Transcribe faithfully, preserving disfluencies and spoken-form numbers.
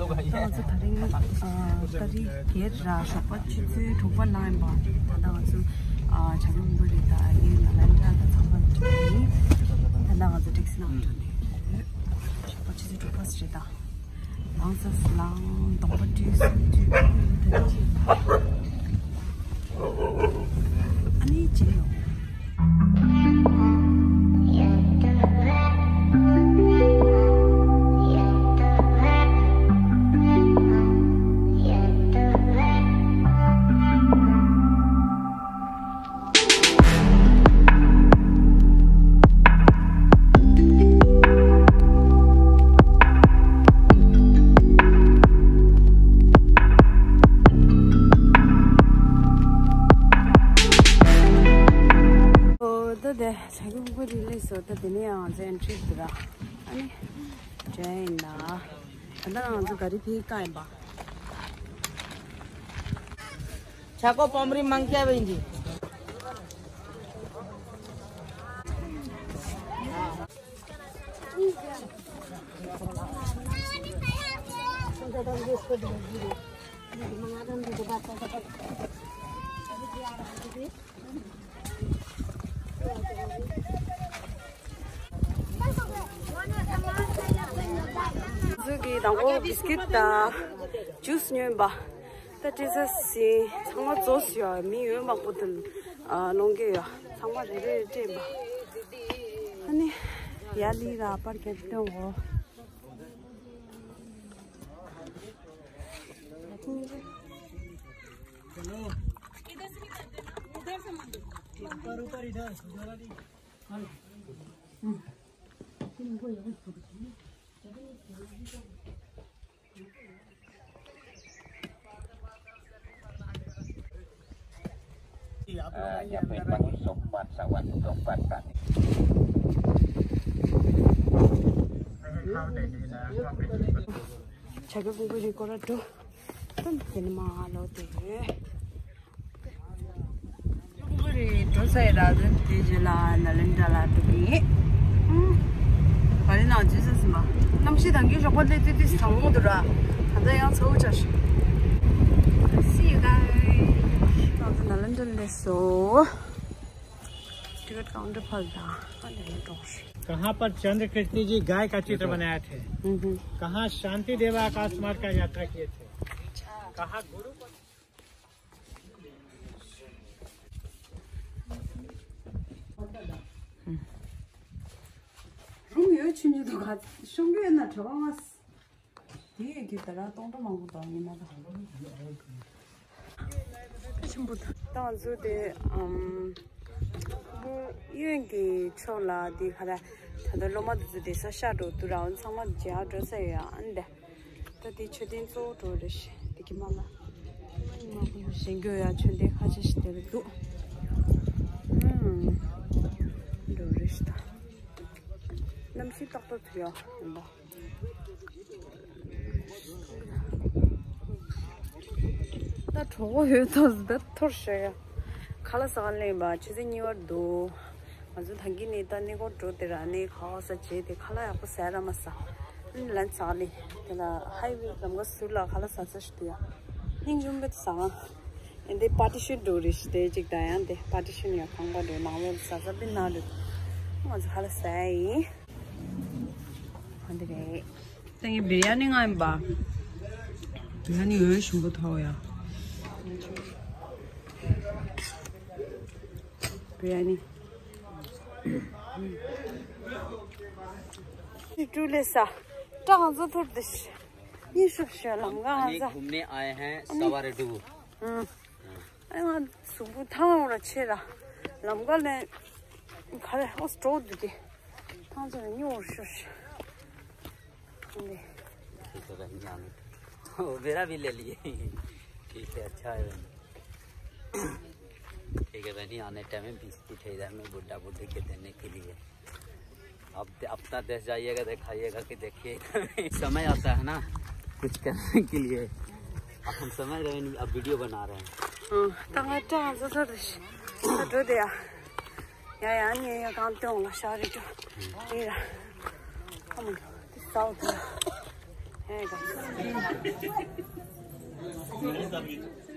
ད་ང་ཚོ་དེ་རིང་ཨ་ཏ་རིག་བརྒྱད་ར་ཞོགས་པ་ཆུ་ཚོད་དྲུག་པ་ལངས་ཡིན་པ། ད་ལྟ་ང་ཚོ་ཨ་བྱ་རུང་པུ་རི་དང་ཡུལ་ནཱ་ལེནྡྲ་དང་ཚང་མ་འགྲོ་ཡིན། ད་ལྟ་ང་ཚོ་ཊེག་སི་ནང་འགྲོ་ནས་ཡོད། ཞོགས་པ་ཆུ་ཚོད་དྲུག་པ་ཟེར་ད། ལངས་ས་ལངས་གདོང་པ་བཀྲུས་སོ་བཀྲུས་ད་ཅི། ཨ་ནི་ཅི་ཡོང་། ཨོ་ད་དེ་བྱ་རུང་པུ་རི་སླེབས་སོང་། ད་དེ་ནས་ཡང་ང་ཚོ་ཨེན་ཊི་རི་འདུག་ར། ཨ་ནི་འདྲ་ཡིན་ན། ད་ལྟ་ང་ཚོ་ག་རེ་ཕིག་ཀ་ཡིན་པ། ཆ་ཀོ་པམ་རི་མང་ཀྱ་བེ་འདི། ང་ཚོ་གིས་དང་པོ་བིས་ཀིཊ་དང་ཇུས་ཉོས་པ། ད་སྤྲད་ས་ཟིན་ཚང་མ་རྫོགས་སོང་ཡ། མི་ཡོད་མང་པོ་དེ་ལ་ལོངས་སྐྱེས་ཡ། ཚང་མ་རེ་རེ་སྤྲད་པ། ཨ་ནི་ཡ་ལི་ར་པར་ཁེབས་སྟོན་འོ། བྱ་རུང་པུ་རི་སྐོར་ལ་འགྲོ། ཏན་ཏན་མ་ལོ་དེ། ཀུ་རེ་འགྲོ་ས་ཡི་ར་དོན་དེ་རྗེས་ལ་ནཱ་ལེནྡྲ་ལ་འགྲོ་གི་ཡིན། ཨུམ། ག་རེ་ནང་འཛུལ་ས་ཟིན་པ། གནམ་གཤིས་དང་གི་ཞོགས་པ་ལས་ཙི་ཙི་གྲང་མོ་འདུག་ར། ད་ལྟ་ཡང་ཚ་བོ་ཆགས་ཤག See you guys. ད་ལྟ་ནཱ་ལེནྡྲ་སླེབས་སོང་། ཊི་ཀེཊ་ཀའུན་ཊར་ཕར་དང་ཨ་ནི་འགྲོ་ཤག कहाँ पर चंद्र कृष्ण जी गाय का चित्र बनाए थे? हम्म। कहाँ शांति देव आकाश मार्ग का यात्रा किए थे? कहाँ गुरु རུམ་ཡོད་ཆུང་ཆུང་འདུག་ག་ཤོང་གི་ཡོད་ན་གྲོད་པ་མ་ཟ། དེ་ཡོད་ཀྱི་ད་ར་སྟོང་ཕྲག་མང་པོ་དང་ཡིན་ན་ད། ཆེན་པོ་ད་ང་ཚོ་དེ་ཨམ། གཡོན་གྱི་ཕྱོགས་ལ་དེ་ག་ར་ད་ལྟ་སློབ་མ་དེ་ཚོ་དེ་ས་ཤག་འགྲོ་དུས་ར་འོན་ཚང་མ་མཇལ་འགྲོ་ས་ཡོད་ཨ་འདི། ད་དེ་མཆོད་རྟེན་གཙོ་བོ་འགྲོ་རེད་ཤག་དེ་གི་མ་ལ། མ་གཞན་གྱི་ཡ་མཆོད་རྟེན་ཁ་ཤས་ཤིག་དེ་རུ་འདུག་ཨུམ། འགྲོ་རེད་ཤག་ད། གནམ་གཤིས་ཏག་ཏག་ཚོད་ཡ་ཡིན་པ། ད་གྲོད་ཁོག་ཡོད་ཐོག་ཟི་ད་འཐོར་ཤག་ཡ། ཁ་ལག་ཟ་ག་སླེབས་པ་ཆུ་ཚོད་གཉིས་པར་འདུག་ང་ཚོ་ད་གིན་ནས་ད་གནས་སྐོར་འགྲོ་དེ་ར་ནས་ཁ་བ་ས་བྱས་ཏེ་ཁ་ལག་ཡག་པོ་ཟ་ར་མ་ཟ། ཨ་ནི་ལན་ཟ་ག་སླེབས། དེ་ལ་ཧའི་ཝེ་ལམ་ཁ་ཟུར་ལ་ཁ་ལག་ཟ་ས་ཞིག་འདུག་ཡ། སྙིང་རྗེ་མོ་དཔེ་ཟ་ང་། ཨེ་འདི་པར་ཊི་ཤན་འགྲོ་རེད་ཤག་དེ་གཅིག་དང་ཡང་དེ་པར་ཊི་ཤན་ཡང་ཁང་པ་འགྲོ་ནང་ལོགས་ཟ་ས་དཔེ་ན་འགྲོ། ང་ཚོ་ཁ་ལག་ཟ་ཡ་ཡིན། འོ་འདི་རེད། ད་ངས་བི་རི་ཡ་ནི་ང་ཡིན་པ། བི་རི་ཡ་ནི་འོས་ཞིམ་པོ་ཐོག་ཡ། བི་རི་ཡ་ནི། ཀྲུ་ལེ་ས། སྐྲ་གང་ཚོ་ཐུར་དེ་ཤི། ཉི་ཤུ་ཤི་ལམ་གང་ང་ས། घूमने आए हैं सवार डू। ཨང་། ཨ་ང་གཟུགས་པོ་ཐང་ར་ཆེ་ར། ལམ་ག་ལེན། ག་རེ་ཨོ་སྤྲོ་འདུག་དེ། ཐང་ཚོ་ཉི་འོར་ཤོར་ཤི། འདི། ठीक है, रहने आने। ओ, मेरा भी ले लिए। ठीक है, अच्छा है। ठीक है, रहने आने टाइम में बिस्किट है इधर में बुड्ढा बुड्ढी के देने के लिए। आप दे-, अपना देश जाइएगा, दिखाइएगा कि देखिए, समय आता है ना कुछ करने के लिए। अब हम समझ रहे हैं, अब वीडियो बना रहे हैं। ད་ང་སྐྲ་ཚོ་ཚོ་རེད། ད་འགྲོ་དེ་ཡ། ཡ་ཡ་ངས་ཡ་གང་སྟོན་ལ་ཤ་རེ་འགྲོ། ཡ་ཡ། ཁ་མོ་འགྲོ། དེ་སའོ་ཐོ། ཨེ་ག